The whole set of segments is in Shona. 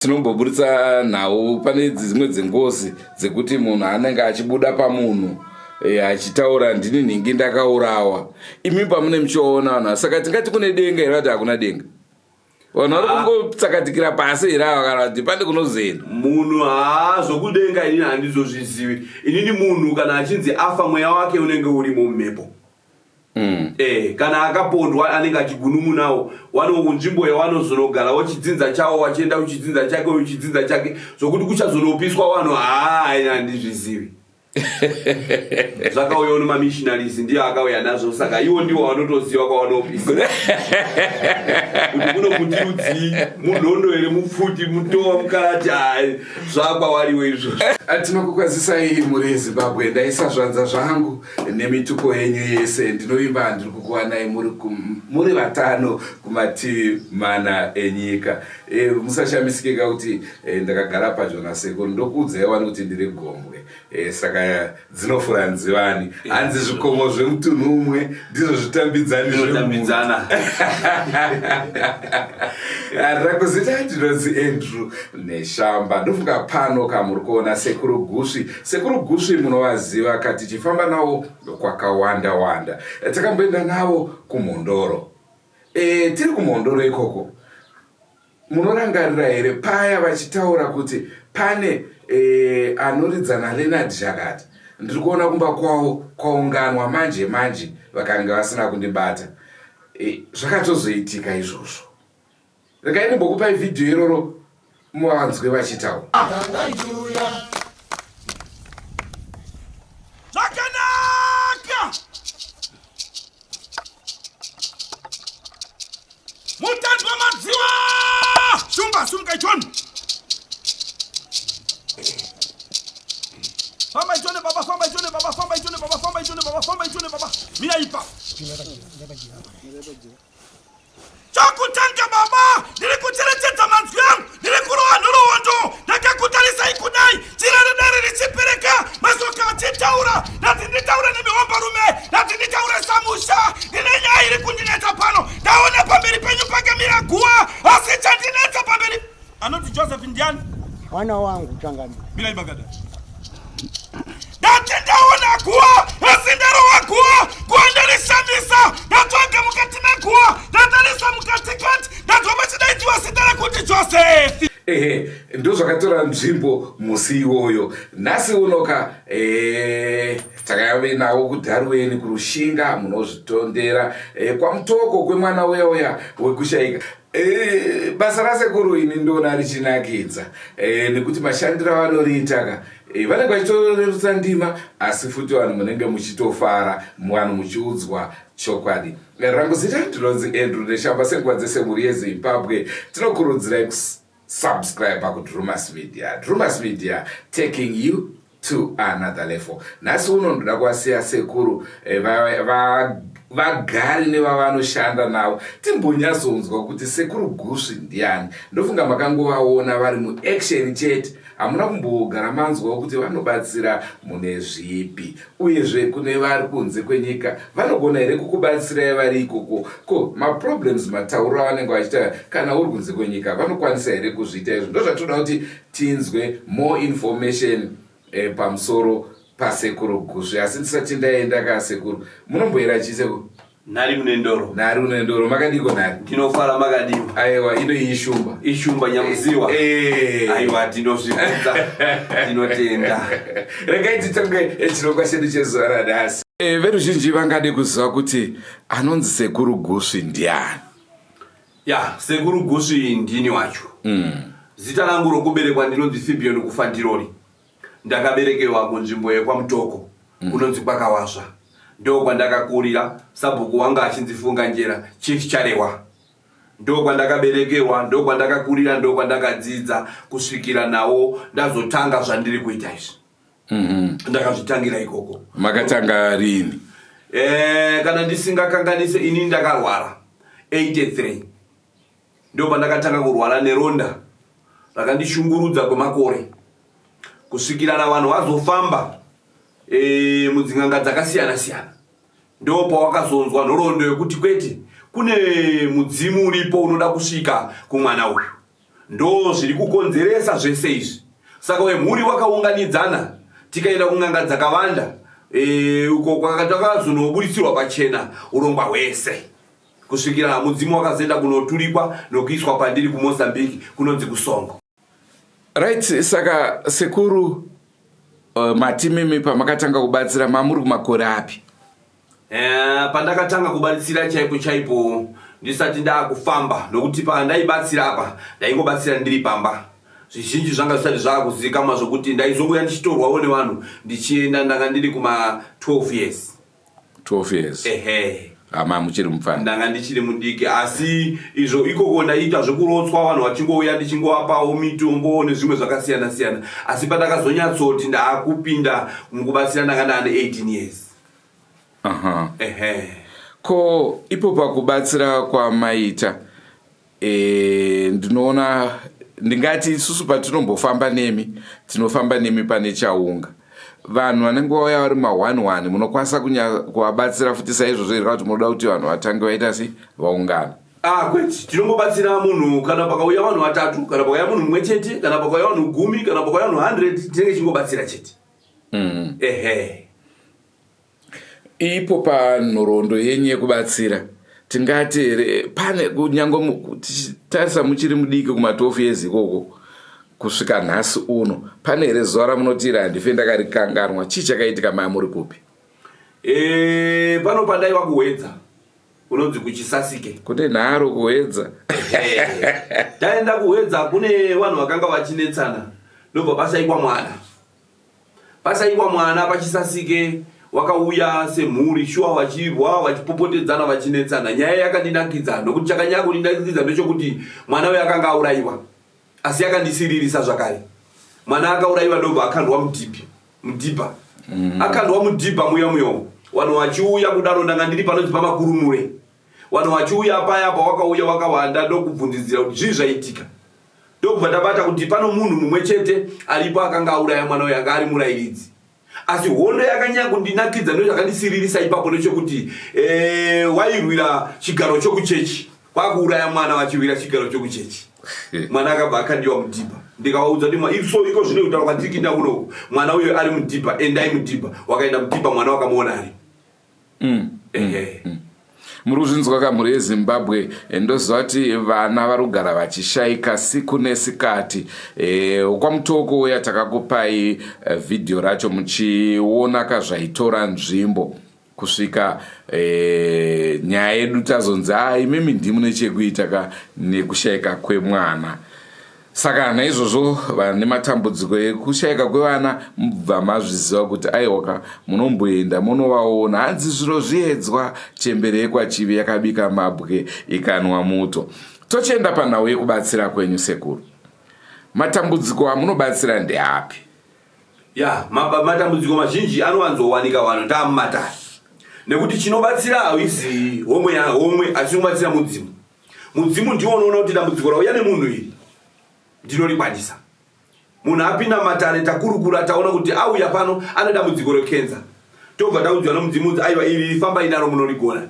Tinomboburitsa nhau pane dzimwe dzengozi dzekuti munhu anenge achibuda pamunhu e, achitaura ndini nhingi ndakaurawa. Imi pamune muchiona vanhu saka tingati kune denga here kuti hakuna denga? Vanhu vari ah. kungotsakatikira pasi here ava kana kuti pane kunozoenda? Munhu haa zvokudenga inini handizozvizivi. Inini munhu kana achinzi afa mweya wake unenge urimo mumhepo. Mm. Eh, kana akapondwa anenge achigunun'unawo wano kunzvimbo yawanozonogara wochidzinza chawo wachienda kuchidzinza chake uyu chidzinza chake zvokuti kuchazonopiswa wano haa handizvizivi zvakauyawo nemamissionaries ndiyo akauya nazvo saka iwo ndiwo wanotoziva kwawanopisa kuti kuno muti rudzii munhondo here mupfuti mutowa mukarati zvakwawariwo izvozvo Tinokukwazisai mhuri yeZimbabwe, ndaisa zvanza zvangu nemitupo yenyu yese. Ndinovimba ndiri kukuwanai muri, muri vatano kumativi mana enyika. E, musashamisikika kuti e, ndakagara padyo nasekuru ndokuudzai wani kuti ndiri gombwe e, saka dzinofura nzivani hanzi zvikomo zvemutunhu umwe ndizvo zvitambidzani zvitambidzana rakuzita ndinonzi Andrew Neshamba ndofunga pano kamuri kuona sekuru Gusvi sekuru Gusvi munovaziva ka tichifamba navo kwakawanda wanda takamboenda navo kumhondoro e, tiri kumhondoro ikoko Munorangarira here paya vachitaura kuti pane e, anoridza naLeonard Zhakata? Ndiri kuona kumba kwavo kwaunganwa manje manje vakanga vasina kundibata. E, zvakatozoitika izvozvo. Regai ndimbokupai vhidhiyo iroro muvanzwe vachitaura. Zvakanaka! Mutandwa madziwa! Shumba, sumuka John. Famba John baba, famba John baba, famba John baba, famba John baba, famba John baba. Mira ipa. Chokutanga baba, ndiri kucherechedza manzwi angu, ndiri kurova nhoroondo, ndakakutarisai kudai, jira redare richipereka, masoka achitaura, ndati nditaure nemihombarume, ndati nditaure samusha, ndine nyaya iri kundinetsa pano, ndaona pamberi penyu pakamira guwa, asi chandinetsa pamberi anoti Joseph ndiani? Mwana wangu changamire. Mirai bagada. Ndati ndaona guwa asi ndarova guwa guwa ndarishamisa ndatsvaga mukati meguwa ndatarisa mukatikati ndanzwa pachidaidziwa zita rekuti Josefi. Ehe, ndozvakatora nzvimbo musi iwoyo. Nhasi unoka eh, takave nawo kuDharuweni kuRushinga munozvitondera eh, kwaMutoko kwemwana uya uya wekushaika Eh, basa rasekuru ini ndoona richinakidza eh, nekuti mashandiro avanoriita ka eh, vanenge vachitorerutsa ndima asi futi vanhu munenge muchitofara vanhu muchiudzwa chokwadi rangu zita ndinonzi Andrew Neshamba senguva dzese mhuri yeZimbabwe tinokurudzirai kusubscribe kuDrumas Media. Drumas Media taking you to another level. Nhasi uno ndoda kuvasiya sekuru eh, vagari nevavanoshanda navo timbonyatsonzwa kuti sekuru Gusvi ndiani. Ndofunga makangovaona vari muaction chete, hamuna kumbogara manzwawo kuti vanobatsira mune zvipi, uyezve kune vari kunze kwenyika vanogona here kukubatsirai vari ikoko? Ko maproblems matauriro avanenge vachiita kana uri kunze kwenyika vanokwanisa here kuzviita izvo? Ndozvatoda kuti tinzwe more information eh, pamusoro pasekuru Gusvi. Asi ndisati ndaenda ka sekuru, munomboera chii sekuru? Nhari mune ndoro. Nhari une ndoro. Makadiko nhari? Ndinofara makadiwa. Aiwa, ino iyi ishumba. Ishumba nyamuziwa. Eh. Aiwa, tinozvikudza. Tinotenda. Regai titange eh, chirongwa chedu chezuva ranhasi. Eh, veruzhinji vangade kuziva kuti anonzi sekuru Gusvi ndiani? Ya, sekuru Gusvi ndini wacho. Zita rangu rokuberekwa ndinonzi Fibion Kufandirori. Ndakaberekerwa kunzvimbo yekwaMutoko kunonzi kwaKawasva. Ndokwandakakurira, sabhuku wanga achinzi Funganjera, Chief Charewa. Ndokwandakaberekerwa, ndokwandakakurira, ndokwandakadzidza kusvikira nawo ndazotanga zvandiri kuita izvi. Ndakazvitangira ikoko. Makatanga rini? Kana ndisingakanganise ini ndakarwara 83 ndopandakatanga kurwara neronda rakandishungurudza kwemakore kusvikira na vanhu vazofamba e, mudzin'anga dzakasiyana siyana ndopawakazonzwa nhoroondo yekuti kwete kune mudzimu uripo unoda kusvika kumwana uyu. Ndo zviri kukonzeresa zvese izvi. Saka wemhuri wakaunganidzana tikaenda kun'anga dzakawanda e, uko kwakatakazonoburitsirwa pachena urongwa hwese kusvikira mudzimu wakazoenda kunoturikwa nokuiswa pandiri kuMozambique kunonzi kuSongo. Right, saka sekuru mati mimi pamakatanga kubatsira mamuri kumakore api? Pandakatanga kubatsira chaipo chaipo ndisati ndaakufamba, nokuti pandaibatsira apa ndaingobatsira ndiri pamba, zvizhinji zvanga zvisati zvaakuzivikanwa zvokuti ndaizongoya ndichitorwawo nevanhu ndichienda. Ndanga ndiri kuma 12 years. 12 years? Ehe. Hama muchiri mupfana. Ndanga ndichiri mudiki, asi izvo ikoko ndaiita zvekurotswa, vanhu vachingouya ndichingovapawo mitombo nezvimwe zvakasiyana siyana. Asi pandakazonyatsoti ndaakupinda mukubatsira ndanga ndaane 18 years. Ehe. Ko ipo pakubatsira kwamaita, ndinoona ndingati isusu patinombofamba nemi, tinofamba nemi pane chaunga vanhu vanenge vauya vari ma1 1, munokwanisa kuvabatsira futi saizvozvo here, kuti munoda kuti vanhu vatange vaita sei, vaungana? Ah, kwete, tinongobatsira munhu kana pakauya vanhu vatatu, kana pakauya munhu mumwe chete, kana pakauya vanhu 10, kana pakauya vanhu 100, tinenge tichingobatsira chete. Ehe. Ipo panhoroondo yenyu yekubatsira, tingati here pane, kunyange tichitarisa muchiri mudiki kuma12 years ikoko kusvika nhasi uno, pane here zuva ramunoti iri handife ndakarikanganwa? Chii chakaitika? Maya muri kupi? Pano pandaiva kuHwedza, kunonzi kuChisasike. Kune nharo kuHwedza. Taenda kuHwedza, kune vanhu vakanga vachinetsana, ndobva pashaikwa mwana. Pashaikwa mwana paChisasike, wakauya semhuri shuwa, vachirwa, vachipopotedzana, vachinetsana. Nyaya yakandinakidza, nokuti chakanyanya kundinakidza ndechokuti mwana uyo akanga aurayiwa, asi yakandisiririsa zvakare. Mwana akaurayiwa, ndobva akandwa mudhibhi, mudhibha. Akandwa mudhibha muya muyo, vanhu vachiuya kudaro. Ndanga ndiri panonzi paMakurumure. Vanhu vachiuya paya, pawakauya wakawanda, ndokubvunzidzira kuti zvii zvaitika, ndokubva tabata kuti pano munhu mumwe chete aripo akanga auraya mwana uyo, anga ari murayiridzi. Asi hondo yakanyanya kundinakidza ndozvakandisiririsa ipapo ndechekuti wairwira chigaro chokuchechi, kwakuuraya mwana vachirwira chigaro chokuchechi. Mwana akabva akandiwa mudhibha. Ndikavaudza kuti so iko zvino kutaura kwatiri kuinda kunoku, mwana uyo ari mudhibha, endai mudhibha. Wakaenda mudhibha, mwana wakamuona ari. Ehe. Muri kuzvinzwa kamhuri yeZimbabwe? Ndoziva kuti vana vari kugara vachishayika siku nesikati. KwaMutoko uya takakupai vhidhiyo racho muchiona kazvaitora nzvimbo kusvika nyaya yedu tazonzi a imimi ndimune chekuita ka nekushayika kwemwana. Saka naizvozvo vane matambudziko ekushayika kwevana, mubva mazviziva kuti aiwaka, munomboenda munovaona. Hanzi zviro zviedzwa, chembere yekwaChivi yakabika mabwe ikanwa muto. Tochienda panhau yekubatsira kwenyu, sekuru, matambudziko amunobatsira ndeapi? Ya, matambudziko mazhinji anowanzowanika vanhu taamumatare, nekuti chinobatsira hauizi homwe homwe, asi chinobatsira mudzimu. Mudzimu ndiwo unoona kuti dambudziko rauya nemunhu iri ndinорikwanisa. Munhu apinda matare, takurukura, taona kuti auya pano ane dambudziko rekenza, tobva taudzwa nomudzimu kuti aiwa, iri fambai naro, munorigona.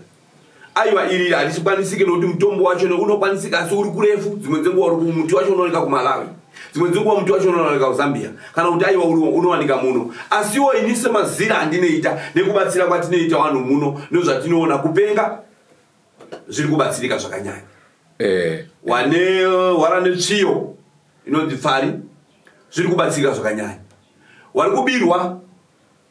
Aiwa, iri harichikwanisike nokuti mutombo wacho unokwanisika asi uri kurefu. Dzimwe dzenguva muti wacho unooneka kuMalawi, dzimwe dzenguva muti wacho unowanika kuZambia, kana kuti aiwa, unowanika muno. Asiwo ini semazira andinoita nekubatsira kwatinoita vanhu muno nezvatinoona, kupenga zviri kubatsirika zvakanyanya. Wane wara netsviyo inonzi pfari, zviri kubatsirika zvakanyanya. Wari kubirwa,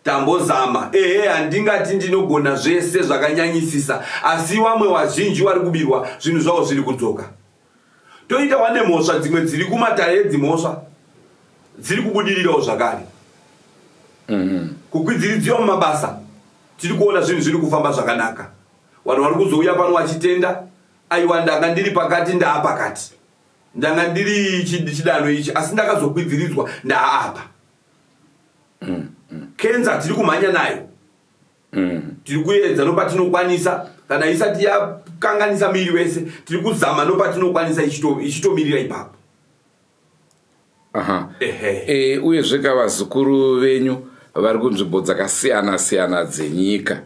tambozama. Ehe, handingati ndinogona zvese zvakanyanyisisa, asi vamwe vazhinji vari kubirwa zvinhu zvavo zviri kudzoka. Toita wane mhosva dzimwe dziri kumatare edzimhosva, dziri kubudirirawo zvakare. Kukwidziridziwa mumabasa, tiri kuona zvinhu zviri kufamba zvakanaka. Vanhu vari kuzouya pano vachitenda, aiwa, ndanga ndiri pakati, ndaapakati, ndanga ndiri chidanho ichi, asi ndakazokwidziridzwa, ndaapa. Kenza tiri kumhanya nayo. Tiri kuedza nopatinokwanisa, kana isati yakanganisa miri wese, tiri kuzama nopatinokwanisa, ichitomirira ipapo. Ehe. Uyezve ka vazukuru venyu vari kunzvimbo dzakasiyana siyana dzenyika.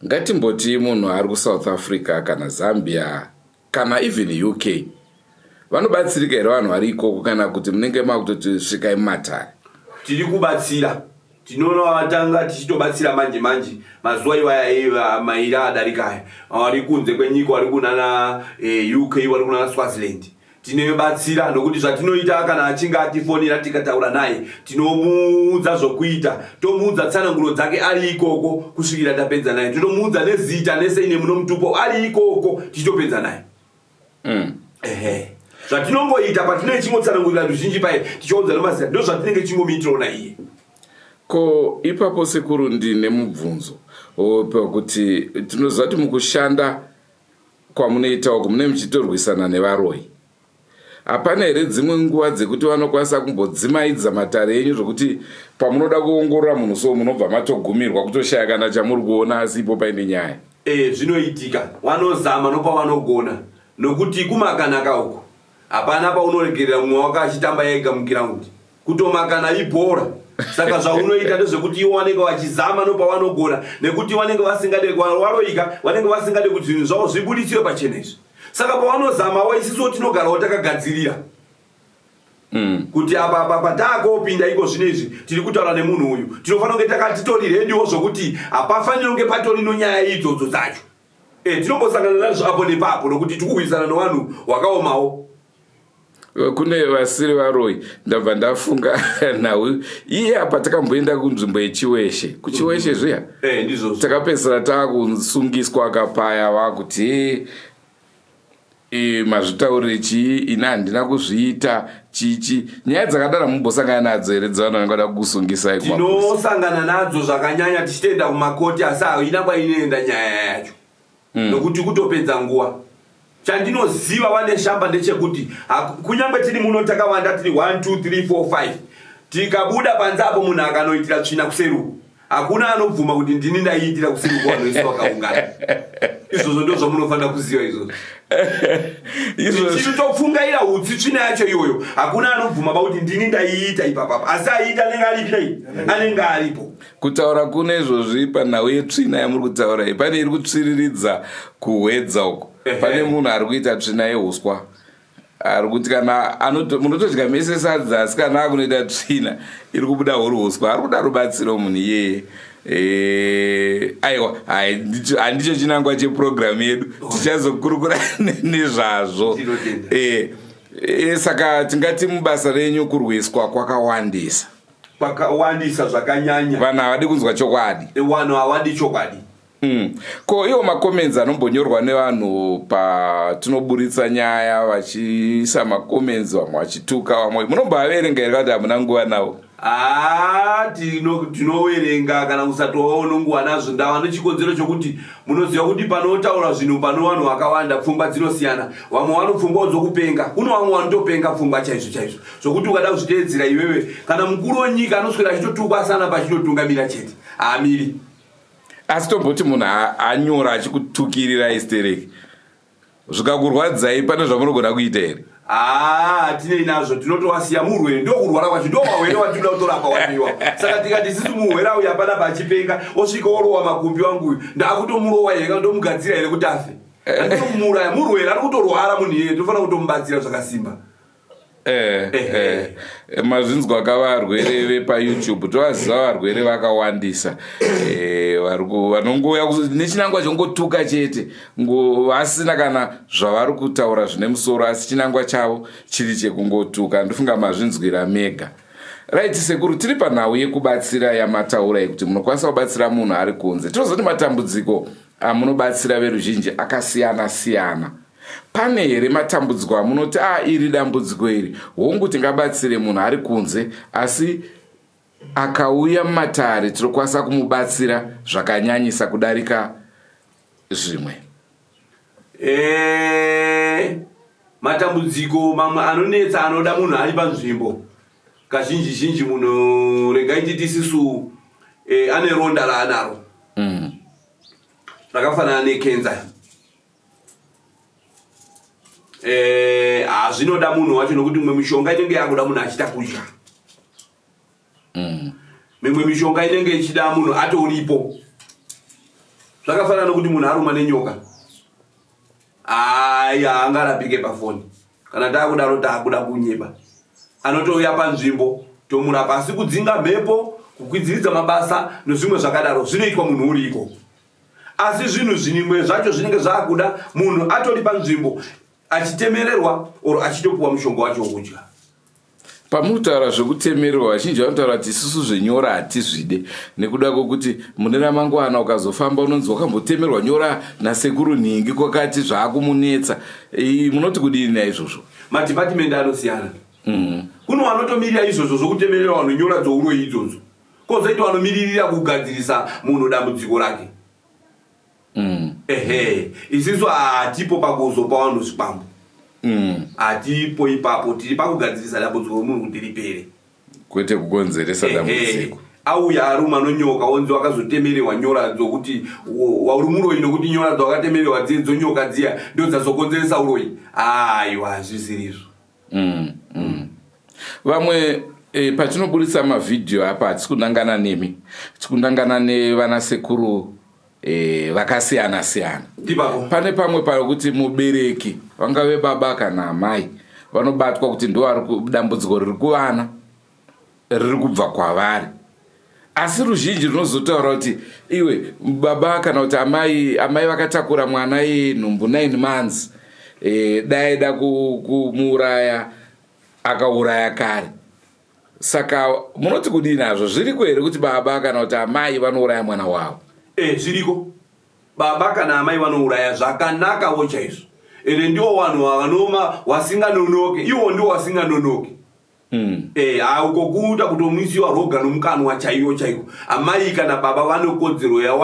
Ngatimboti munhu ari kuSouth Africa kana Zambia kana even UK. Vanobatsirika here vanhu vari ikoko kana kuti munenge makutoti svikai mumatare? Tiri kubatsira. Tinovatanga tichitobatsira manje manje mazuva iwaya eh, maira adarika aya vari kunze kwenyika vari kunana eh, UK vari kunana Swaziland tinobatsira nokuti zvatinoita kana achinge atifonera tikataura naye tinomuudza zvokuita tomuudza tsananguro dzake ari ikoko kusvikira tapedza naye totomuudza nezita neseine munomutupo ari ikoko tichitopedza naye mm. Ehe. Zvatinongoita patinenge tichingotsanangurira ruzhinji paye tichiudza nemazita ndozvatinenge tichingomuitirawo naiye. Ko ipapo sekuru ndine mubvunzo pekuti tinoziva kuti mukushanda kwamunoita uku mune muchitorwisana nevaroyi. Hapana here dzimwe nguva dzekuti vanokwanisa kumbodzimaidza matare enyu zvokuti pamunoda kuongorora munhu so munobva matogumirwa kutoshaya kana chamuri kuona asi ipo paine nyaya? E, zvinoitika vanozama nopavanogona nokuti kumakanaka uku hapana paunoregerera mumwe wako achitamba ega mugiraundi kutomakana ibhora saka zvaunoita ndezvekuti ivo vanenge vachizama nopavanogona nekuti vanenge vasingade waroika vanenge vasingade kuti zvinhu zvavo zvibudisiwe pachena izvi saka pavanozamawo isusuwo tinogarawo takagadzirira mm. kuti apa apa pataakopinda iko zvino izvi tiri kutaura nemunhu uyu tinofanira kunge takatitori rediwo zvokuti hapafaniri kunge patori nonyaya idzodzo dzacho e, tinombosangana nazvo apo nepapo nokuti tikuhwisana nevanhu wakaomawo eh, kune vasiri varoyi ndabva ndafunga nhau iye apa takamboenda kunzvimbo yechiweshe kuchiweshe zviya eh, takapedzisira taakusungiswa kapaya vakuti E, mazvitaurire chii ini handina kuzviita chichi nyaya dzakadaro mumbosangana nadzo here dzevanhu vanenge vada kukusungisai tinosangana nadzo zvakanyanya tichitoenda kumakoti asi haina kwainoenda nyaya yacho mm. nokuti kutopedza nguva chandinoziva vane shamba ndechekuti kunyange tiri muno takawanda tiri 1 2 3 4 5 tikabuda panze apo munhu akanoitira tsvina kuseruku Hakuna anobvuma kuti ndini ndaiitira kusiri kuvanhu vese vakaungana. Izvozvo ndo zvamunofanira kuziva izvozvo. Izvozvo hutsi tsvina yacho iyoyo. Hakuna anobvuma ba kuti ndini ndaiita ipapapa. Asi aiita anenge aripi nei? Anenge aripo. Kutaura kuno izvozvi panhau yetsvina yamuri kutaura iyi pane iri kutsviriridza kuhwedza uko. Pane munhu ari kuita tsvina yehuswa. ari kuti kana munotodya mese sadza asi kana akunoita tsvina iri kubuda huri uswa ari kuda rubatsiro munhu iyeye eh, aiwa handicho chinangwa chepurogiramu yedu tichazokurukura nezvazvo eh, eh, saka tingati mubasa renyu kurwiswa kwakawandisa kwakawandisa zvakanyanya vanhu havadi kunzwa chokwadi vanhu havadi chokwadi Mm. Ko iwo macomments anombonyorwa nevanhu patinoburitsa nyaya vachiisa macomments vamwe vachituka vamwe munomboaverenga here kuti hamuna nguva nawo? Haa tinoverenga kana kusatovawo nonguva nazvo ndava nechikonzero chokuti munoziva kuti panotaura zvinhu pano vanhu vakawanda pfungwa dzinosiyana vamwe vanopfungwawo dzokupenga kuno vamwe vanotopenga pfungwa chaizvo chaizvo zvokuti ukada kuzviteedzera iwewe kana mukuru wenyika anoswera achitotukwa asana pachitotungamira chete haamiri asi tomboti munhu anyora achikutukirirai stereki zvikakurwadzai pane zvamunogona kuita here haa hatinei nazvo tinotowasiya murwere ndokurwara kwacho ndowahwere watinoda kutorapa waniwa saka tikati isisu muhwere auya panapa achipenga osvika orowa makumbi wangu uyu ndakutomurowa here kana ndomugadzira here kuti afe anditomuuraya murwere ari kutorwara munhu iyeye tinofanira kutomubatsira zvakasimba Eh, eh, eh, mazvinzwa ka varwere vepayoutube tovaziva varwere vakawandisa eh, vanongouya nechinangwa chongotuka chete vasina kana zvavari kutaura zvine musoro asi chinangwa chavo chiri chekungotuka ndofunga mazvinzwira mega right sekuru tiri panhau yekubatsira yamataura yekuti munokwanisa kubatsira munhu ari kunze tinozoti matambudziko amunobatsira veruzhinji akasiyana siyana Pane here matambudziko amunoti a ah, iri dambudziko iri hongu tingabatsire munhu ari kunze asi akauya mumatare tinokwanisa kumubatsira zvakanyanyisa kudarika zvimwe? E, matambudziko mamwe anonetsa anoda munhu ari panzvimbo kazhinji zhinji munhu regai titi isisu e, ane ronda raanaro mm. rakafanana nekenza Eh, ah, zvinoda munhu wacho nokuti mimwe mishonga inenge yakuda munhu achiita kudya mm. mimwe mishonga inenge ichida munhu atoripo zvakafanana nokuti munhu aruma nenyoka aya angarapike pafoni Kana taakudaro taakuda kunyeba. Anotouya panzvimbo tomurapa asi kudzinga mhepo, kukwidziridza mabasa nezvimwe zvakadaro zvinoitwa munhu uri ikoko. Asi zvinhu zvimwe zvacho zvinenge zvaakuda munhu atori panzvimbo achitemererwa or achitopuwa mushonga wacho wokudya. Pamurikutaura zvekutemererwa vazhinji vanotaura kuti isusu zvenyora hatizvide nekuda kwekuti mune ramangwana ukazofamba unonzi wakambotemerwa nyora nasekuru nhingi kwakati zvaakumunetsa. Munoti kudini naizvozvo? Madhipatimendi anosiyana. Kune vanotomirira izvozvo zvokutemerera vanhu nyora dzouroyi idzodzo, kozoita vanomiririra kugadzirisa munhu dambudziko rake. Ehe, isisu hatipo pakuzopa vanhu zvikwambo. Hatipo ipapo, tiri pakugadzirisa dambudziko romunhu kuti ripere. Kwete kukonzeresa dambudziko. Auya aruma nonyoka wonzi wakazotemerewa nyora dzokuti wauri muroyi nokuti nyora dzawakatemerewa dziye dzonyoka dziya ndodzazokonzeresa uroyi. Aiwa, hazvisiri izvo. Vamwe patinoburitsa mavhidhiyo apa hatisi kunangana nemi, tiri kunangana nevanasekuru vakasiyana siyana. Ipapo. Pane pamwe pakuti mubereki vangave baba kana amai vanobatwa kuti ndo vari dambudziko riri kuvana riri kubva kwavari, asi ruzhinji runozotaura kuti iwe baba kana kuti amai vakatakura mwana yenhumbu 9 months, dai aida kumuuraya akauraya kare. Saka munoti kudii nazvo? Zviriko here kuti baba kana kuti amai vanouraya mwana wavo? Zviriko. Baba kana amai vanouraya zvakanakawo chaizvo. Ende ndiwo vanhu vanoma wasinganonoke, iwo ndiwo wasinganonoke. Uko kuita kutomwisiwa roga nomukanwa chaiwo chaiko. Amai kana baba vane kodzero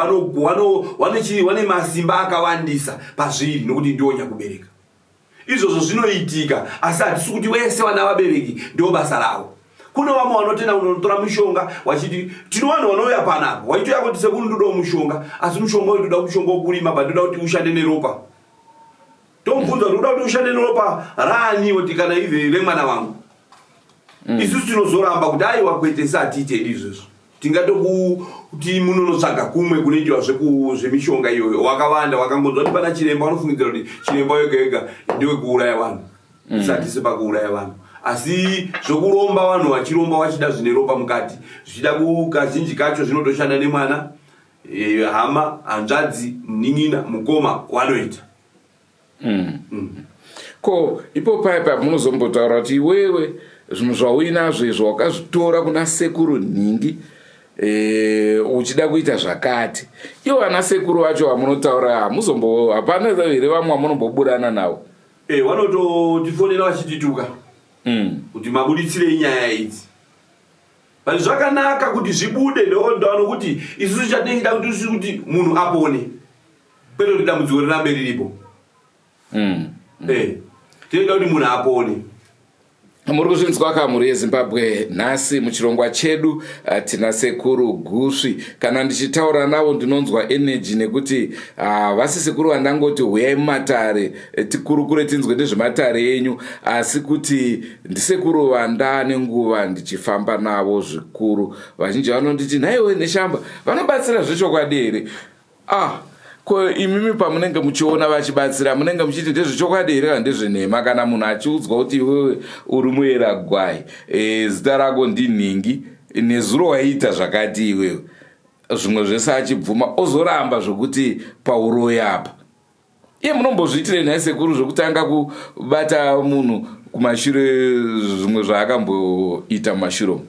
wane masimba akawandisa pazviri nokuti ndiwo nyakubereka. Izvozvo zvinoitika, asi hatisi kuti wese vana vabereki ndo basa ravo. Kune vamwe vanotenda kunotora mushonga wachiti tino vanhu vanouya panapa waitoya kuti sekuru ndodawo mushonga, asi mushonga uyu ndoda mushonga wokurima but ndoda kuti ushande neropa. Tomubvunza kuti uda kuti ushande neropa raani, oti kana ive remwana wangu. Isusu tinozoramba kuti aiwa kwete, satiite hedu izvozvo. Tingatokuti munonotsvaga kumwe kunoitiwa zvemishonga iyoyo. Wakawanda wakangonzwa kuti pana chiremba vanofungidzira kuti chiremba wega wega ndewekuuraya vanhu. Isati sepakuuraya vanhu, asi zvokuromba vanhu vachiromba vachida zvine ropa mukati, zvichida kazhinji kacho zvinotoshanda nemwana, hama, hanzvadzi, munin'ina, mukoma wanoita. Ko ipo paya pa munozombotaura kuti iwewe zvinhu zvauinazvo izvo wakazvitora kuna sekuru nhingi, uchida kuita zvakati, ivo vana sekuru vacho vamunotaura hamuzombo, hapana here vamwe vamunomboburana navo? Vanototifonera vachitituka kuti mabuditsirei nyaya idzi. But zvakanaka kuti zvibude nokuti isusu chatinenge chida kuti kuti munhu apone, kwete kuti dambudziko rirambe riripo. Tinoda kuti munhu apone. Muri kuzvinzwa ka mhuri yeZimbabwe, nhasi muchirongwa chedu tina sekuru Gusvi. Kana ndichitaura navo ndinonzwa energy nekuti vasi sekuru vandangoti huyai mumatare tikurukure tinzwe nezvematare enyu, asi kuti ndisekuru vanda nenguva ndichifamba navo zvikuru. Vazhinji vanonditi nhaiwe Neshamba, vanobatsira zvechokwadi here? Ko imimi pamunenge muchiona vachibatsira munenge muchiti ndezvechokwadi here kana ndezvenhema? Kana munhu achiudzwa kuti iwewe uri muera gwai, zita rako ndinhingi, nezuro waiita zvakati, iwewe zvimwe zvese achibvuma, ozoramba zvokuti pauroyi apa, iye munombozviitirei nhai sekuru zvekutanga kubata munhu kumashure zvimwe zvaakamboita mumashure umu?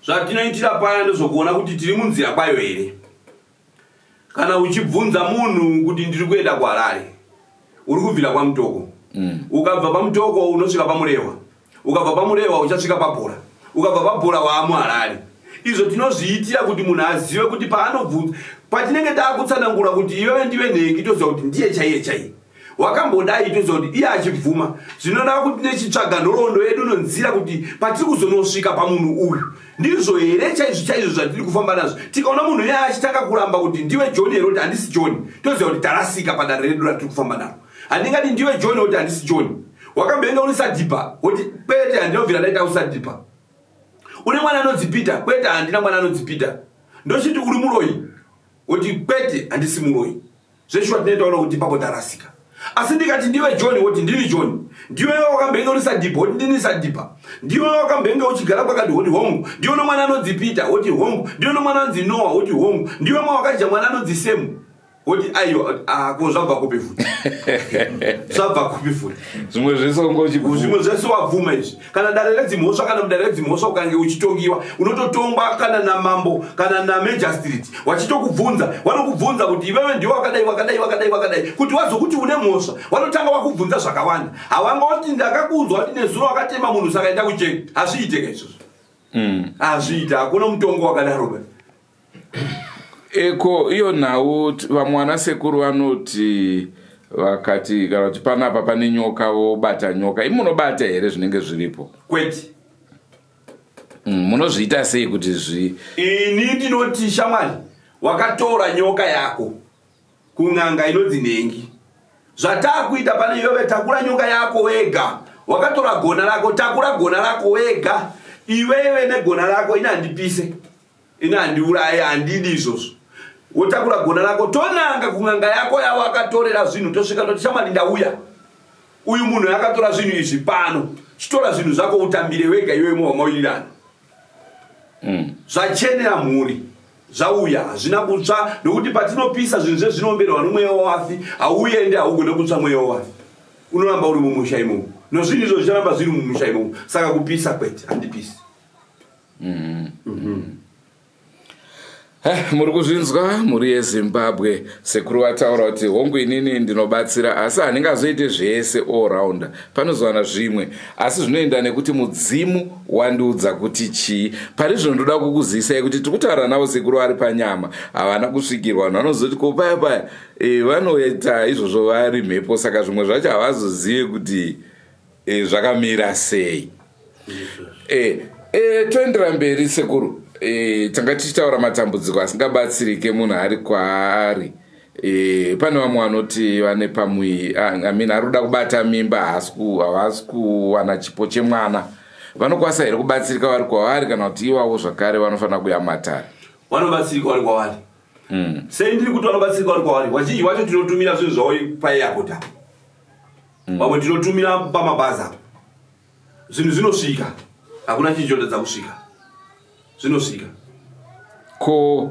Zvatinoitira paya ndezvokuona kuti tiri munzira kwayo here. Kana uchibvunza munhu kuti ndiri kuenda kuHarare, uri kubvira kwaMutoko. Ukabva paMutoko unosvika paMurehwa, ukabva paMurehwa uchasvika paBhora, ukabva paBhora waamuHarare. Izvo tinozviitira kuti munhu azive kuti paanobvunza, patinenge taakutsanangura kuti iwewe ndive nhengi, toziva kuti ndiye chaiye chaiye wakambodai, toziva kuti iye achibvuma. Zvinoda kuti nechitsvaga nhoroondo yedu nonzira kuti patiri kuzonosvika pamunhu uyu ndizvo here chaizvo chaizvo zvatiri kufamba nazvo. Tikaona munhu iye achitanga kuramba kuti ndiwe John here, kuti handisi John, toziva kuti tarasika padare redu ratiri kufamba naro. Handingati ndiwe John woti handisi John. Wakamboenda uri sadhipa, woti kwete, handinobvira ndaita usadhipa. Une mwana anonzi Peter? Kwete, handina mwana anonzi Peter. Ndochiti uri muroyi, woti kwete, handisi muroyi. Zveshuwa tinoitaona kuti ipapo tarasika. Asi ndikati ndiwe John, woti ndini John. Ndiwe wakambenge uri Sadhipa, woti ndini Sadhipa. Ndiwe wakambenge uchigara kwakati, woti hongu. Ndiwe nomwana anonzi Peter, woti hongu. Ndiwe nomwana anonzi Noah, woti hongu. Ndiwe mwa wakadya mwana anonzi Semu, woti aiwa. Ah, ko zvabva kupi futi? Zvabva kupi futi? Zvimwe zvese ungochibvuma. Zvimwe zvese wabvuma izvi. Kana dare redzimhosva, kana mudare redzimhosva ukange uchitongiwa, unototongwa kana namambo kana namagistrate, wachitokubvunza, vanokubvunza kuti iwewe ndiwe wakadai, wakadai, wakadai, wakadai. Kuti wazokuti une mhosva, vanotanga wakubvunza zvakawanda. Havangoti ndakakunzwa kuti nezuro wakatema munhu, saka enda kujeri. Hazviiteka izvozvo. Hazviita, hakuna mutongo wakadaro ba. Eko iyo nhau, vamwe vana sekuru vanoti vakati kana kuti panapa pane nyoka, vobata nyoka. Imi munobata here zvinenge zviripo? Kwete. Munozviita sei kuti zvi Ini ndinoti, shamwari, wakatora nyoka yako kun'anga inonzi nhengi. Zvataakuita pane iwewe, takura nyoka yako wega. Wakatora gona rako, takura gona rako wega iwewe negona rako. Ini handipise, ini handiuraye, handidi izvozvo. Wotakura gona rako, tonanga kun'anga yako yawakatorera zvinhu. Tosvika toti, shamwari, ndauya, uyu munhu akatora zvinhu izvi pano, chitora zvinhu zvako utambire wega iwewe mowamawirirana. Zvachenera mhuri, zvauya, hazvina kutsva, nokuti patinopisa zvinhu zvezvinoomberwa nomweya wawafi hauende, haugone kutsva. Mweya wawafi unoramba uri mumusha imomo, nozvinhu izvo zvicharamba zviri mumusha imomo. Saka kupisa kwete, handipisi. Muri kuzvinzwa, mhuri yeZimbabwe? Sekuru vataura kuti hongu, inini ndinobatsira, asi handingazoite zvese all rounder. Panozowana zvimwe, asi zvinoenda nekuti mudzimu wandiudza kuti chii. Pari zvino ndoda kukuzivisai kuti tiri kutaura navo sekuru vari panyama, havana kusvikirwa. Vanhu vanozoti ko paya paya, vanoita izvozvo vari mhepo, saka zvimwe zvacho havazozive kuti zvakamira sei. Toendera mberi, sekuru. Tanga tichitaura matambudziko asingabatsirike munhu ari kwaari. Pane vamwe vanoti vane pamwe, I mean, ari kuda kubata mimba, havasi kuwana chipo chemwana. Vanokwanisa here kubatsirika vari kwavari, kana kuti ivavo zvakare vanofanira kuya matare? Vanobatsirika vari kwavari. Sei ndiri kuti vanobatsirika vari kwavari? Vazhinji vacho tinotumira zvinhu zvavo paairport apo. Vamwe tinotumira pamabhazi apo. Zvinhu zvinosvika, hakuna chinhu chotadza kusvika, zvinosvika. Ko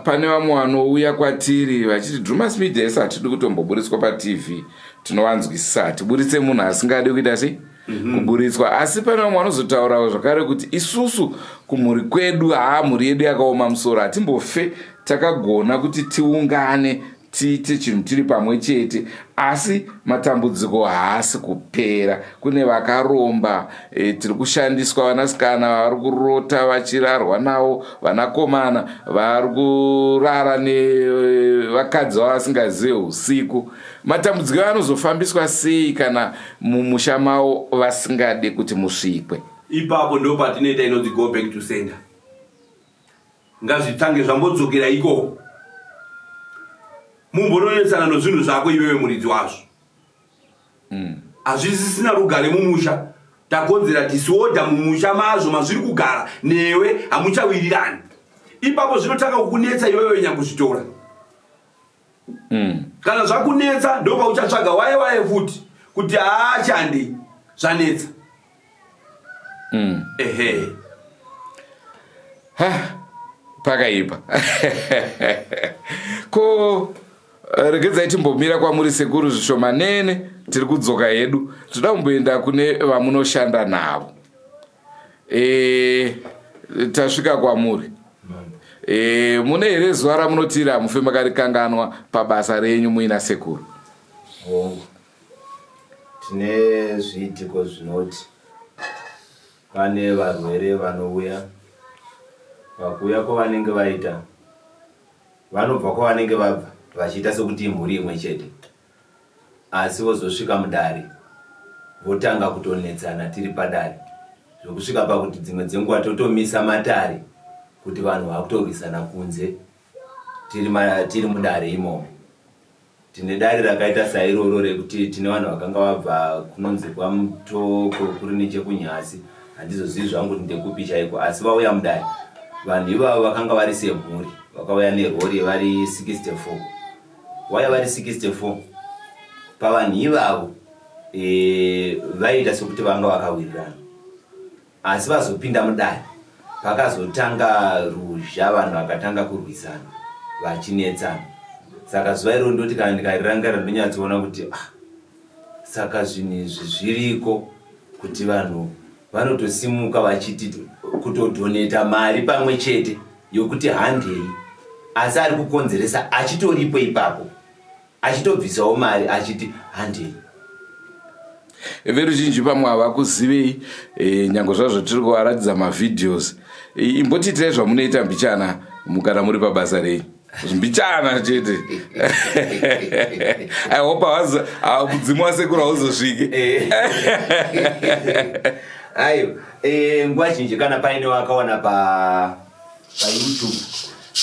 pane vamwe vanouya kwatiri vachiti Drumas Media isi hatidi kutomboburitswa paTV. Tinovanzwisisa, hatiburitse munhu asingadi kuita sei, kuburitswa. Asi pane vamwe vanozotaurawo zvakare kuti isusu kumhuri kwedu, haa, mhuri yedu yakaoma musoro, hatimbofe takagona kuti tiungane tiite chinhu tiri pamwe chete, asi matambudziko haasi kupera. Kune vakaromba, tiri kushandiswa, vanasikana vari kurota vachirarwa navo, vanakomana vari kurara nevakadzi vavo vasingazive usiku. Matambudziko anozofambiswa sei kana mumusha mavo vasingade kuti musvikwe? Ipapo ndo patinoita inonzi go back to sender. Ngazvitange zvambodzokera ikoko, mumbononetsana nozvinhu zvako iwewe muridzi wazvo. Hazvisisina rugare mumusha, takonzera disorder mumusha mazvo mazviri kugara, newe hamuchawirirani. Ipapo zvinotanga kukunetsa iwewe nyakuzvitora. Kana zvakunetsa, ndopauchatsvaga waye waye futi kuti haachandi, zvanetsa. Ehe. Ha, pakaipa. Ko regedzai timbomira kwamuri, sekuru, zvishomanene. Tiri kudzoka hedu, toda kumboenda kune vamunoshanda navo. Tasvika kwamuri. Mune here zuva ramunotira hamufe makarikanganwa pabasa renyu muina sekuru? Hongu, tine zviitiko zvinoti pane varwere vanouya. Pakuuya kwavanenge vaita, vanobva kwavanenge vabva vachiita sekuti imhuri imwe chete, asi vozosvika mudare votanga kutonetsana tiri padare, zvokusvika pakuti dzimwe dzenguva totomisa matare kuti vanhu vakutorwisana kunze tiri mudare imomo. Tine dare rakaita sairoro rekuti tine vanhu vakanga vabva kunonzi kwaMutoko, kuri nechekunyasi, handizozivi zvangu kuti ndekupi chaiko, asi vauya mudare. Vanhu ivavo vakanga vari semhuri, vakauya nerori vari 64, vauya vari 64. Pavanhu ivavo e, vaiita sekuti vanga vakawirirana asi vazopinda mudare pakazotanga ruzha vanhu vakatanga kurwisana vachinetsana. Saka zuva iroro ndoti kana ndikarirangarira ndonyatsoona kuti ah, saka zvinhu izvi zviriko kuti vanhu vanotosimuka vachiti kutodhoneta mari pamwe chete yokuti handei asi ari kukonzeresa achitoripo ipapo achitobvisawo mari achiti handei. Veruzhinji pamwe havakuzivei e, nyange zvazvo tiri kuvaratidza mavideos e, imbotiitirai zvamunoita mbichana kana muri pabasa renyu mbichana chete i hope mudzimu wasekuru hauzosvike eh. aiwa eh, nguva zhinji kana paine wakaona pa payoutube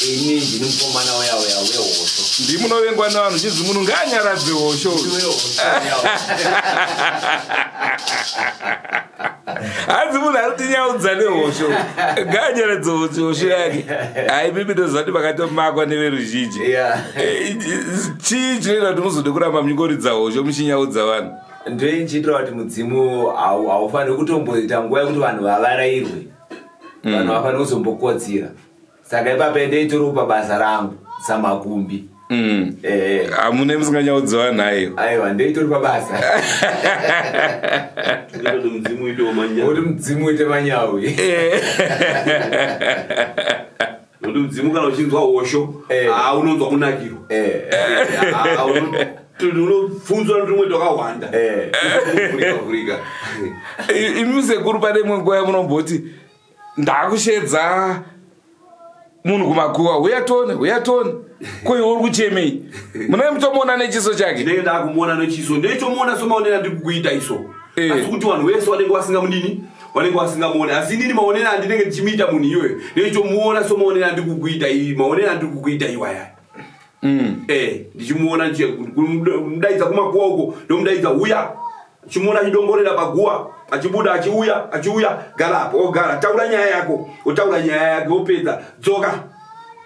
ini ndini mukomana uya uya wehosho ndimunovengwa nevanhu chinzi munhu ngaanyaradze hosho hanzi munhu ari kutinyaudza nehosho ngaanyaradze hosho yake hai mimi ndoziva kuti makatomakwa neveruzhinji eh, chii chinoita kuti muzode kuramba muchingoridza hosho muchinyaudza vanhu ndoinchiitira kuti mudzimu haufaniri kutomboita nguva yekuti vanhu vavarairwe mm. vanhu vafanira kuzombokotsira saka ipapa endeitoriwo pabasa rangu samakumbi mm. eh. hamune musinganyaudziwa nhayo aiwa ndeitori pabasa kuti mudzimu uite manyawi eh. nokuti mudzimu kana uchinzwa hosho eh. ah, unonzwa kunakirwa eh. Ah, unobvunzwa tumwe twakawanda eh. vhurika imi sekuru pane imwe nguva yamunomboti ndakushedza munhu kumakuva huya tone huya tone ko iwe uri kuchemei munenge mutomuona nechiso chake ndinenge ndakumuona nechiso ndeichomuona somaonero andiri kukuita iso eh. asi kuti vanhu vese vanenge vasingamudini vanenge vasingamuone asi inini maonero andinenge ndichimuita munhu iyoyo ndeichomuona somaonero andiri kukuita maonero andiri kukuita iwayaya mm. eh, ndichimuona mudaidza kumakuwa uko ndomudaidza uya chimuona achidongorera paguwa achibuda achiuya achiuya gara apo ogara taura nyaya yako otaura nyaya yake opedza dzoka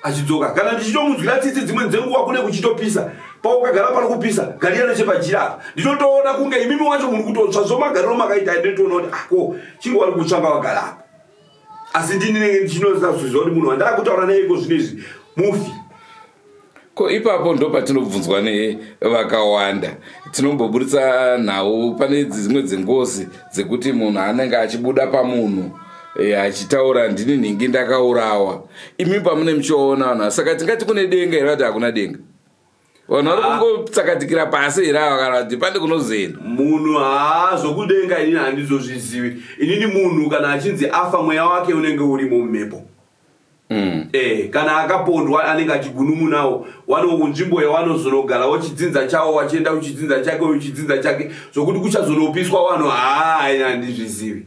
achidzoka kana ndichitomunzwira tsitsi dzimwe dzenguva kune kuchitopisa paukagara pari kupisa garira nechepajira apa ndinotoona kunge imimi wacho muri kutotsva zvomagariro makaita ndinotoona kuti ako ah, chinge wari kutsva ngawagara apa asi ndini nenge ndichinozazviziva kuti munhu wandakutaura naye iko zvino izvi mufi ko ipapo ndopatinobvunzwa nevakawanda tinomboburitsa nhau pane dzimwe dzengozi dzekuti munhu anenge achibuda pamunhu e, achitaura ndini nhingi ndakaurawa imi pamune muchiona vanhu saka tingati kune denga here vati hakuna denga vanhu vari ah. kungotsakatikira pasi here ava kana kuti pane kunozoenda munhu haa zvokudenga inini handizozvizivi inini munhu kana achinzi afa mweya wake unenge urimo mumhepo mm. Eh, kana akapondwa anenge achigunun'unawo wano kunzvimbo yawanozonogara wochidzinza chawo wachienda kuchidzinza chake uchidzinza chake zvokuti kuchazonopiswa vanhu haa handizvizivi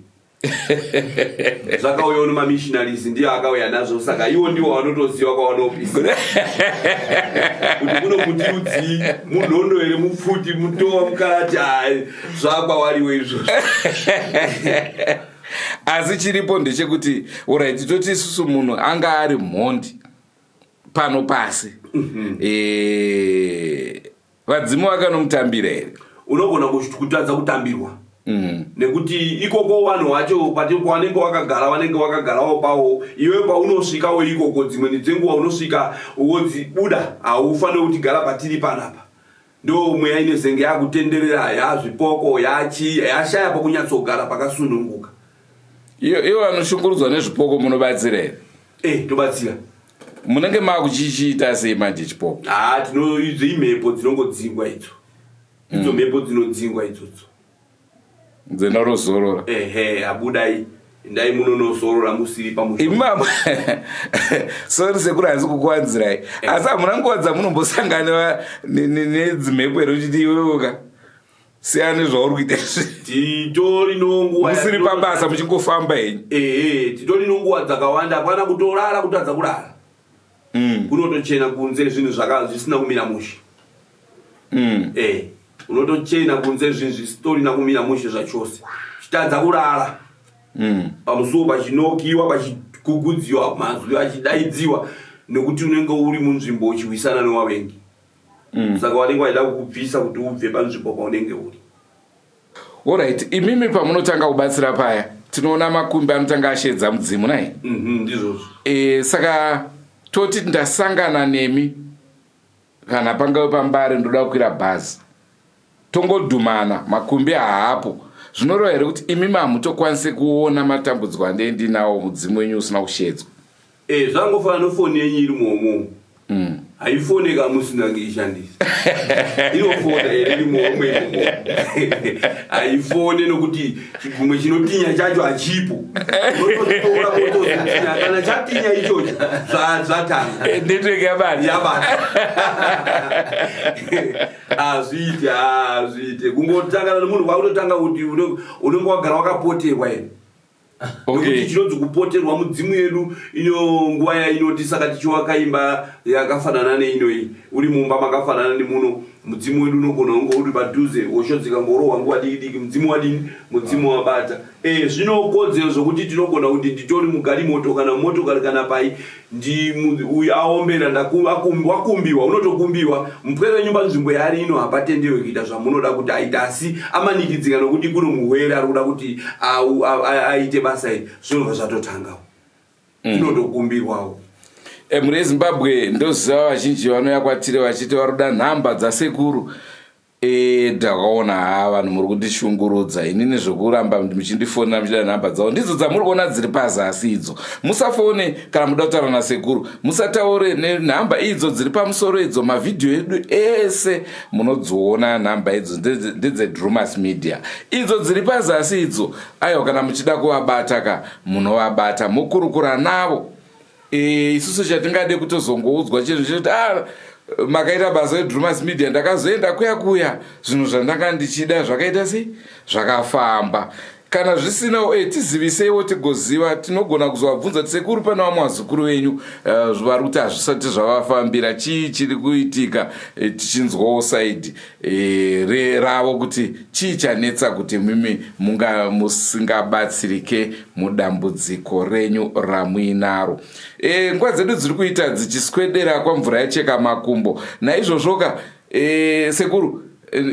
zvakauyawo nemamissionaries ndiyo akauya nazvo saka iwo ndiwo vanotoziva kwavanopisa kuti kuno muti rudzii munhondo here mupfuti mutowa mukarati hai zvakwawariwo izvozvo asi chiripo ndechekuti orit toti isusu munhu anga ari mhondi pano pasi mm -hmm. e, Vadzimu vakanomutambira here? Unogona kutadza kutambirwa mm. nekuti ikoko vanhu vacho vanenge vakagara vanenge vakagarawo pawo iwe paunosvikawo ikoko dzimweni dzenguva unosvika wodzibuda haufanire kuti gara patiri panapa ndo mweya inezenge yakutenderera yazvipoko yachi yashaya pokunyatsogara pakasununguka Iyo vanoshungurudzwa nezvipoko munobatsira here? Eh, tobatsira. Munenge makuchichiita sei manje chipoko? Ah, tino idzo imhepo dzinongodzingwa idzo. Idzo mm. mhepo dzinodzingwa idzodzo. Dzinarozorora. Ehe, abudai. Ndai munonozorora musiri pamusha. Imama. Sorry sekuru hanzi kukuwanzirai. Eh. Asi hamuna nguva dzamunombosangana nedzimhepo here uchiti iwewe ka? Siyana nezvauri kuita izvi. Titori nonguva musiri pabasa muchingofamba henyu. Ehe, titori nonguva dzakawanda hapana kutorara kutadza kurara. Mm. Kunotochena kunze zvinhu zvaka zvisina kumira mushe. Mm. Eh, unotochena kunze zvinhu zvisitorina kumira mushe zvachose. Chitadza kurara. Mm. Pamusuwo pachinokiwa pachigugudziwa mazwi achidaidziwa nekuti unenge uri munzvimbo uchirwisana newavengi. Saka vanenge vachida kukubvisa kuti ubve panzvimbo paunenge uri. Alright, imimi pamunotanga kubatsira paya tinoona makumbi anotanga ashedza mudzimu nai. Ndizvozvo. Saka toti ndasangana nemi kana pangave pambare ndoda kukwira bhazi tongodhumana makumbi haapo zvinoreva here kuti imimi hamutokwanise kuona matambudziko andee ndinawo mudzimu wenyu usina kushedzwa? Zvangofanana nefoni yenyu iri muhomwe umu. Haifone ka musina kuishandisa. Inofona here iri muhomwe imomo? Haifone nokuti chigumwe chinotinya chacho hachipo. Unototora wotozotinya. Kana chatinya ichocho zvatanga. Network yabata. Yabata. Hazviite, hazviite. Kungotangana nemunhu kwakutotanga kuti unenge wagara wakapoterwa here. Nokuti chinonzi kupoterwa mudzimu yedu ino nguva yainoti saka tichiwaka imba yakafanana neinoyi uri mumba makafanana nemuno mudzimu wedu unogona kunge uri padhuze hosho dzikangorohwa nguva diki diki mudzimu wadini mudzimu wabata. Zvinokodzero zvokuti tinogona kuti nditori mugarimoto kana motokari kana pai uyu aombera wakumbiwa unotokumbiwa mupwere wenyumba nzvimbo yaari ino hapatenderwe kuita zvamunoda kuti aite asi amanikidzika nokuti kuno murwere ari kuda kuti aite basa iri zvinobva zvatotangawo. Zvinotokumbirwawo. Mhuri yeZimbabwe ndoziva vazhinji vanouya kwatiri vachiti varoda nhamba dzasekuru. Ndakaona haa vanhu muri kundishungurudza inini zvekuramba muchindifonera muchida nhamba dzavo ndidzo dzamuri kuona dziri pazasi idzo. Musafone kana muda kutaura nasekuru, musataure nenhamba idzo dziri pamusoro idzo. Mavhidhiyo edu ese munodziona nhamba idzo ndedzeDrumas Media idzo dziri pazasi idzo. Aiwa, kana muchida kuvabata ka munovabata mokurukura navo. Isusu chatingade kutozongoudzwa chinhu chekuti makaita basa reDrumas Media, ndakazoenda kuya kuya zvinhu zvandanga ndichida zvakaita sei zvakafamba. Kana zvisinawo tiziviseiwo tigoziva, tinogona kuzovabvunza kuti sekuru pane vamwe vazukuru venyu vari kuti hazvisati zvavafambira, chii chiri kuitika? Tichinzwawo saidi ravo kuti chii chanetsa kuti mimi munga musingabatsirike mudambudziko renyu ramuinaro. Nguva dzedu dziri kuita dzichiswedera kwamvura yacheka makumbo. Naizvozvoka sekuru,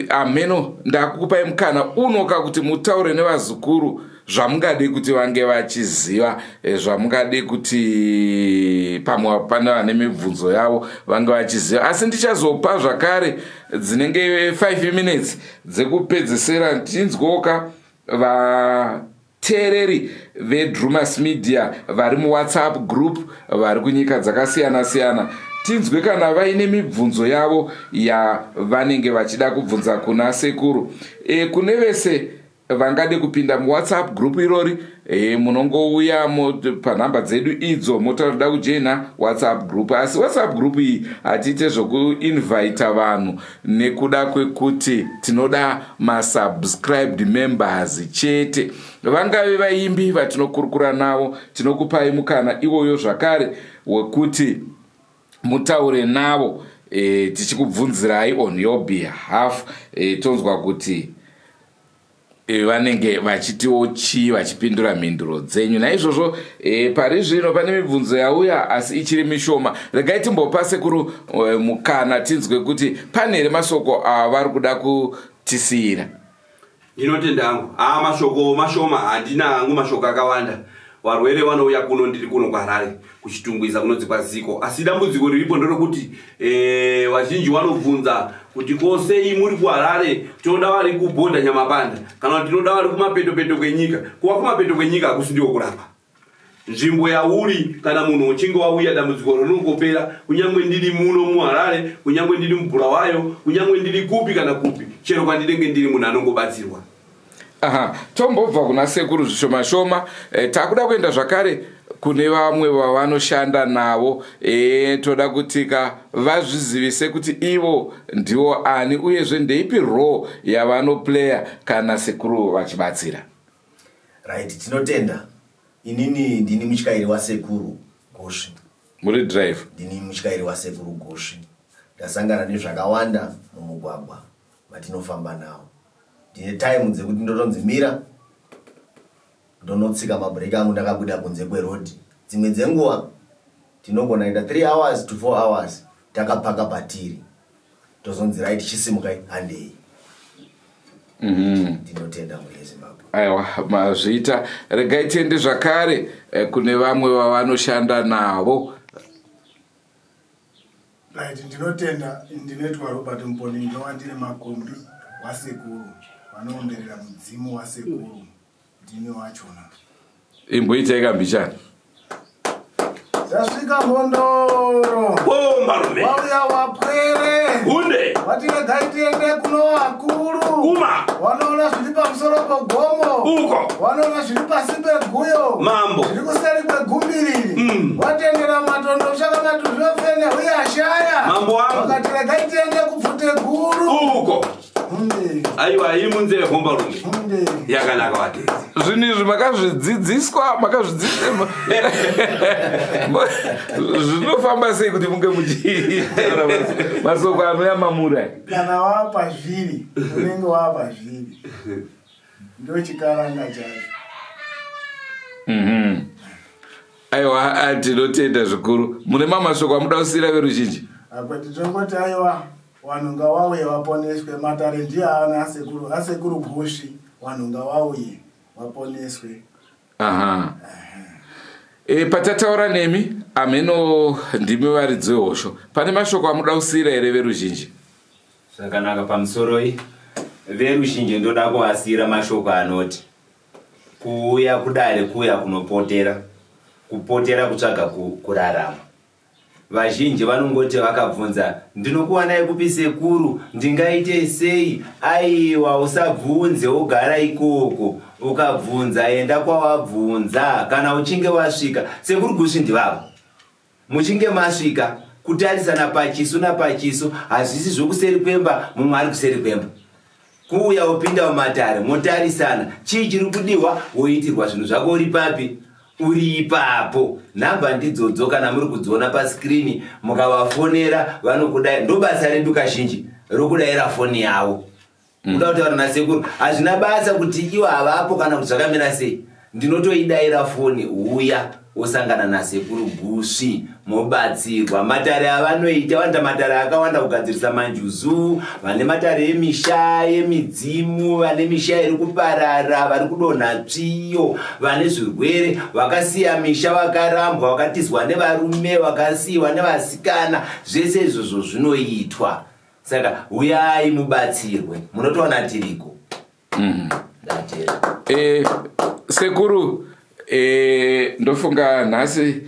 ameno ndakukupai mukana unoka kuti mutaure nevazukuru zvamungade kuti vange vachiziva, zvamungade kuti pamwe pane vane mibvunzo yavo vange vachiziva. Asi ndichazopa zvakare dzinenge 5 minutes dzekupedzesera tichinzwoka vateereri veDrumas Media vari muWhatsApp group vari kunyika dzakasiyana siyana, tinzwe kana vaine mibvunzo yavo yavanenge vachida kubvunza kuna sekuru. Kune vese vangade kupinda muWhatsApp group irori, munongouya panhamba dzedu idzo motaura kujoina WhatsApp group. Asi WhatsApp group iyi hatiite zvokuinvita vanhu nekuda kwekuti tinoda masubscribed members chete. Vangave vaimbi vatinokurukura navo, tinokupai mukana iwoyo zvakare wekuti mutaure navo, tichikubvunzirai on your behalf, tonzwa kuti vanenge vachitiwo chii vachipindura mhinduro dzenyu. Naizvozvo pari zvino pane mibvunzo yauya asi ichiri mishoma. Regai timbopa sekuru mukana tinzwe kuti pane here masoko avari kuda kutisiyira. Ndinotenda hangu. Mashoko mashoma, handina hangu mashoko akawanda. Varwere vanouya kuno, ndiri kuno kuHarare kuChitungwiza kunonzi kwaZiko. Asi dambudziko riripo nderekuti vazhinji vanobvunza kuti ko sei muri kuHarare, tinoda vari kubhodha Nyamapanda kana kuti tinoda vari kumapeto-peto kwenyika. Kuva kumapeto kwenyika hakusi ndiko kurapa. Nzvimbo yauri kana munhu uchinge wauya dambudziko rinongopera, kunyangwe ndiri muno muHarare, kunyangwe ndiri muBulawayo, kunyangwe ndiri kupi kana kupi, chero kwandinenge ndiri munhu anongobatsirwa. Aha, tombobva kuna sekuru zvishoma shoma, takuda kuenda zvakare kune vamwe vavanoshanda navo. Toda kuti ka vazvizivise kuti ivo ndivo ani uyezve ndeipi role yavanoplaya kana sekuru vachibatsira. Right, tinotenda. Inini ndini mutyairi wasekuru Gosvi. Muri driver? Ndini mutyairi wasekuru Gosvi. Ndasangana nezvakawanda mumugwagwa matinofamba nawo. Ndine time dzekuti ndotonzi mira, ndonotsika mabhureki angu ndakabuda kunze kweroad. Dzimwe dzenguva tinogona kuita 3 hours to 4 hours takapaka patiri. Tozonzi right, chisimukai, handei. Ndinotenda mhuri yeZimbabwe. Aiwa, mazviita. Regai tiende zvakare kune vamwe vavanoshanda navo. Right, ndinotenda. Ndinoitwa Robert Muponi, ndinova ndiri makombi wasekuru vanoomberera mudzimu wasekuru, ndini wachona. Imboitai kambichana. Tasvika mhondoro. Hombarume. Wauya wapwere. Hunde. Wati regai tiende kuno vakuru. Kuma. Wanoona zviri pamusoro pogomo. Uko. Wanoona zviri pasi peguyo. Mambo. Zviri kuseri kwegumbiriri. Watendera matondo ushaka matuzvi ofene uye ashaya. Mambo wangu. Wakati regai tiende kubvute guru. Uko. Hunde. Aiwa, iri munzeve hombarume. Hunde. Yakanaka vatedzi. Zvinhu izvi makazvidzidziswa, makazvidzidziswa? Zvinofamba sei kuti munge muchitaura masoko anoyamamura? Kana wapa zviri, unenge wapa zviri. Ndochikaranga chacho. Aiwa, tinotenda zvikuru. Mune mamashoko amuda kusiyira veruzhinji? Akweti, tongoti aiwa, vanhu ngavauye vaponeswe. Matare ndiye ana asekuru, asekuru Gusvi. Vanhu ngavauye vaponeswe. Aha, patataura nemi, ameno ndimi varidzi wehosho, pane mashoko amuda kusiyira here veruzhinji? Zvakanaka, pamusoroi veruzhinji. Ndoda kuvasiyira mashoko anoti kuuya kudare kuya kunopotera, kupotera kutsvaga kurarama. Vazhinji vanongoti vakabvunza, "Ndinokuwanai kupi sekuru? Ndingaite sei?" Aiwa, usabvunze, wogara ikoko. Ukabvunza, enda kwawabvunza. Kana uchinge wasvika, Sekuru Gusvi ndivavo. Muchinge masvika, kutarisana pachiso napachiso, hazvisi zvokuseri kwemba, mumwe ari kuseri kwemba. Kuuya wopinda mumatare, motarisana, chii chiri kudiwa, woitirwa zvinhu zvako uri papi? Uri ipapo. Nhamba ndidzodzo, kana muri kudziona paskirini, mukavafonera vanokudai. Ndo basa redu kazhinji rokudayira foni yavo. Kuda kutaura nasekuru, hazvina basa kuti ivo havapo kana kuti zvakamira sei, ndinotoidayira foni, uya wosangana nasekuru Gusvi, mobatsirwa. Matare avanoita, vanoita matare akawanda, kugadzirisa manjuzu, vane matare emisha yemidzimu, vane misha iri kuparara, vari kudonha tsviyo, vane zvirwere, vakasiya misha, vakarambwa, vakatizwa nevarume, vakasiyiwa nevasikana, zvese izvozvo zvinoitwa. Saka uyai mubatsirwe, munotoona tiriko. Ndatera. Sekuru, ndofunga nhasi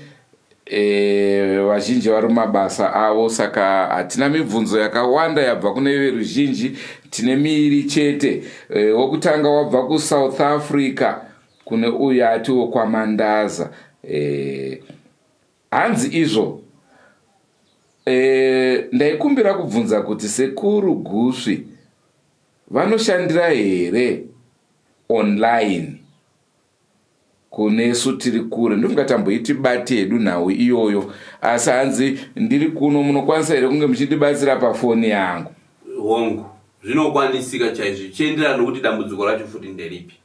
vazhinji vari mumabasa avo, saka hatina mibvunzo yakawanda yabva kune veruzhinji. Tine miiri chete. Wokutanga wabva kuSouth Africa, kune uyu atiwo kwaMandaza. Hanzi izvo ndaikumbira kubvunza kuti Sekuru Gusvi vanoshandira here online kunesu tiri kure? Ndofunga tamboiti bati hedu nhau iyoyo, asi hanzi ndiri kuno, munokwanisa here kunge muchindibatsira pafoni yangu? Hongu, zvinokwanisika chaizvo, zvichienderana nokuti dambudziko racho futi nderipi.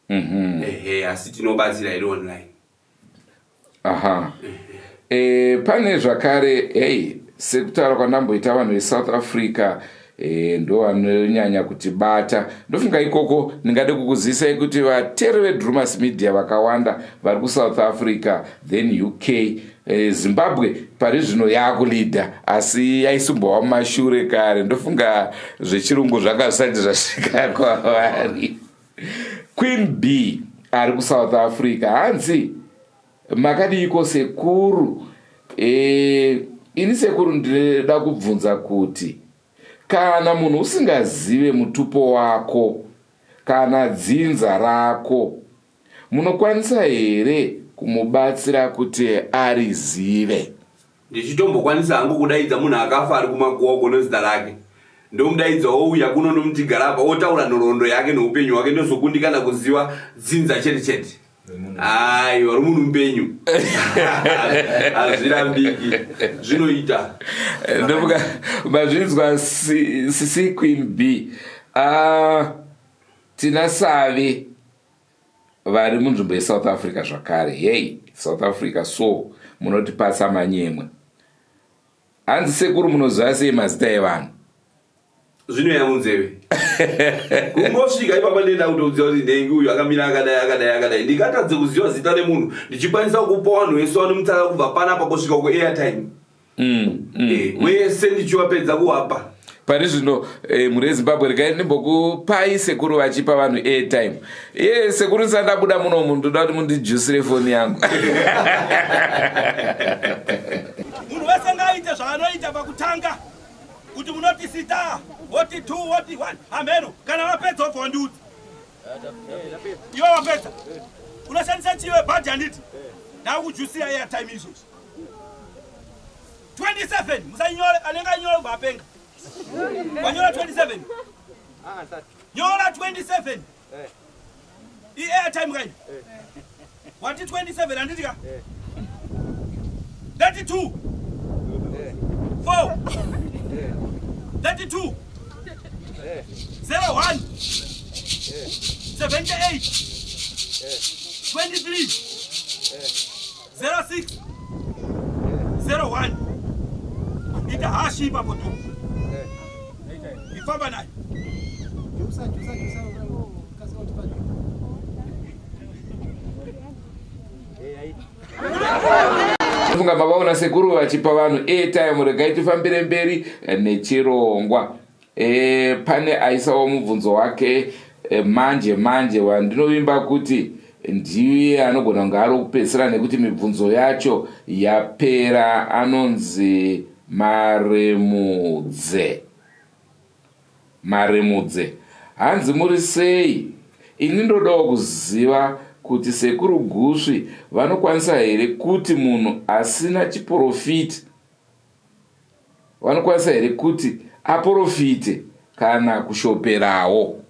Ehe, asi tinobatsira iri online. Aha, pane zvakare, hei, sekutaura kwandamboita, vanhu veSouth Africa ndo vanonyanya kutibata. Ndofunga ikoko ndingade kukuzivisai kuti vateeri veDrumas Media vakawanda vari kuSouth Africa, then UK. Zimbabwe pari zvino yakulidha, asi yaisimbova mumashure kare. Ndofunga zvechirungu zvanga zvisati zvasvika kwavari. Queen B ari kuSouth Africa, hanzi makadiiko sekuru? Ini sekuru ndinoda kubvunza kuti kana munhu usingazive mutupo wako kana dzinza rako, munokwanisa here kumubatsira kuti arizive? Ndichitombokwanisa hangu kudaidza munhu akafa ari kumakuwa uko nezita rake, ndomudaidza, ouya kuno, ndomuti gara apa, otaura nhoroondo yake neupenyu hwake, ndozokundikana kuziva dzinza chete chete? Aiwa, ri munhu mupenyu, hazvirambiki, zvinoita. Ndofunga mazvinzwa, sisi Queen B. Tina Save vari munzvimbo yeSouth Africa zvakare. Hei, South Africa, so munotipasa manyemwe. Hanzi sekuru munoziva sei mazita evanhu? Zvinoya munzeve. Kungosvika ipapa ndenda kutoziva kuti ndengi uyu akamira akadai akadai akadai. Ndikatadze kuziva zita remunhu ndichikwanisa kupa vanhu vese vanomutsaka kubva panapa kusvika kuairtime. Eh, wese ndichiwapedza kuwapa. Pari zvino eh, mhuri yeZimbabwe regai ndimbokupai sekuru vachipa vanhu airtime. Ye sekuru ndisati ndabuda munomu ndoda kuti mundijusire foni yangu. Munhu wese ngaaite zvaanoita pakutanga kuti munoti sita woti 2 woti 1 hameno kana vapedza wobva wandiudza. Iwe wapedza unoshandisa chiwe bhaji handiti ndakujusira airtime izvozvi 27 musainyore anenge ainyore kubva apenga. Wanyora 27 nyora 27 i-airtime kai wati 27 handiti ka 32 4 32 01 78 23 06 01 ita hashi ipapo tu ifamba nayo. Funga mavaona sekuru vachipa vanhu airtime, regai tifambire mberi nechirongwa. Pane aisawo mubvunzo wake manje manje wandinovimba kuti ndiye anogona kunge ari wekupedzisira nekuti mibvunzo yacho yapera. Anonzi Maremudze. Maremudze hanzi muri sei? Ini ndodawo kuziva kuti sekuru Gusvi vanokwanisa here kuti munhu asina chiporofiti vanokwanisa here kuti aporofite kana kushoperawo?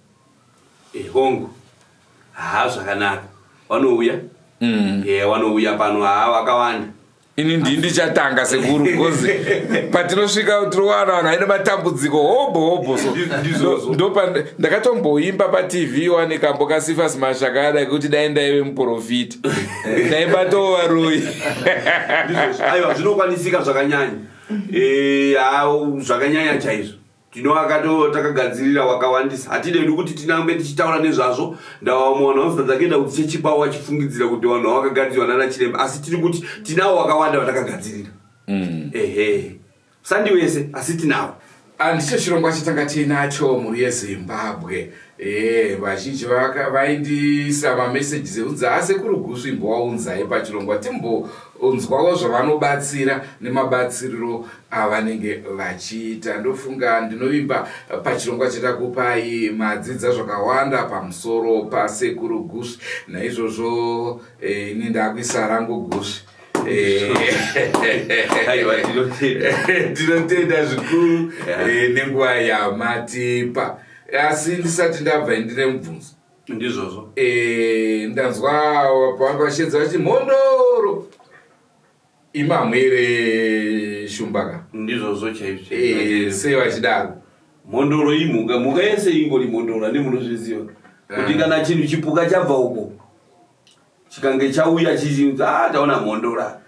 Hongu, haa zvakanaka, vanouya. Vanouya pano, haa vakawanda. Ini ndini ndichatanga sekuru because patinosvika tinowana vanhu vaine matambudziko hobho hobho. So Ndizvozvo. Ndopa ndakatomboimba paTV wane kambo kaSifas Mashakada kuti dai ndaive muprofita ndaibatawo varoyi. Ndizvozvo. Aiwa, zvinokwanisika zvakanyanya. Haa, zvakanyanya chaizvo. Tinoakato takagadzirira wakawandisa. Hatidi kuti tinambe tichitaura nezvazvo. Ndava vamwe vanhu vanozotadza kuenda kuchechi kwavo vachifungidzira kuti vanhu vakagadzirwa nana chiremba, asi tiri kuti tinavo vakawanda vatakagadzirira. Ehe, sandi wese, asi tinavo. Ndicho chirongwa chatanga tiinacho mhuri yeZimbabwe. Vazhinji vaindisa mamessages ekunzi asekuru Gusvi imbowaunzai pachirongwa timbonzwawo zvavanobatsira nemabatsiriro avanenge vachiita. Ndofunga ndinovimba pachirongwa chatakupai madzidza zvakawanda pamusoro pasekuru Gusvi. Naizvozvo ini ndakuisa rangu Gusvi. Aiwa, tinotenda. Tinotenda zvikuru nenguva yamatipa. Asi ndisati ndabva ndine mubvunzo. Ndizvozvo. Ndanzwa pavanga vachedza vachiti mhondoro imamu here shumbaka? Ndizvozvo chaizvo. Sei vachidaro? Mhondoro imhuka, mhuka yese ingori mhondoro, handi munozviziva kuti kana chinhu chipuka chabva uko chikange chauya chichinzi taona mhondora.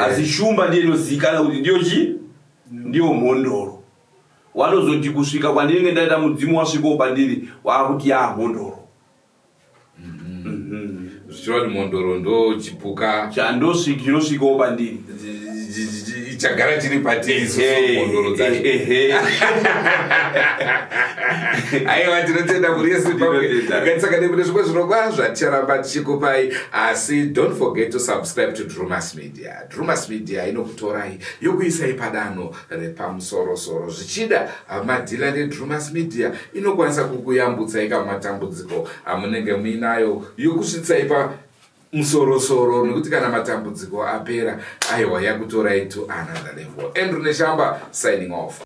Asi shumba ndiyo inozivikanwa kuti ndiyo chi ndiyo mhondoro. Wanozoti kusvika kwandinenge ndaita mudzimu wasvikawo pandiri waakuti yaa mhondoro. Zvichireva kuti mhondoro ndo chipuka chinosvikawo pandiri. Chagara chiri patiri isusu mhondoro dzacho. Aiwa, tinotenda mhuri yeZimbabwe. Tinotenda. Ngatisakane kune zvimwe zvirongwa zvaticharamba tichikupai, asi don't forget to subscribe to Drumas Media. Drumas Media inokutorai yokuisai padanho repamusorosoro. Zvichida madhila neDrumas Media inokwanisa kukuyambutsai kamatambudziko amunenge muinayo, yokusvitsai pa musorosoro, nekuti kana matambudziko apera, aiwa, yakutorai to another level. Andrew Neshamba signing off.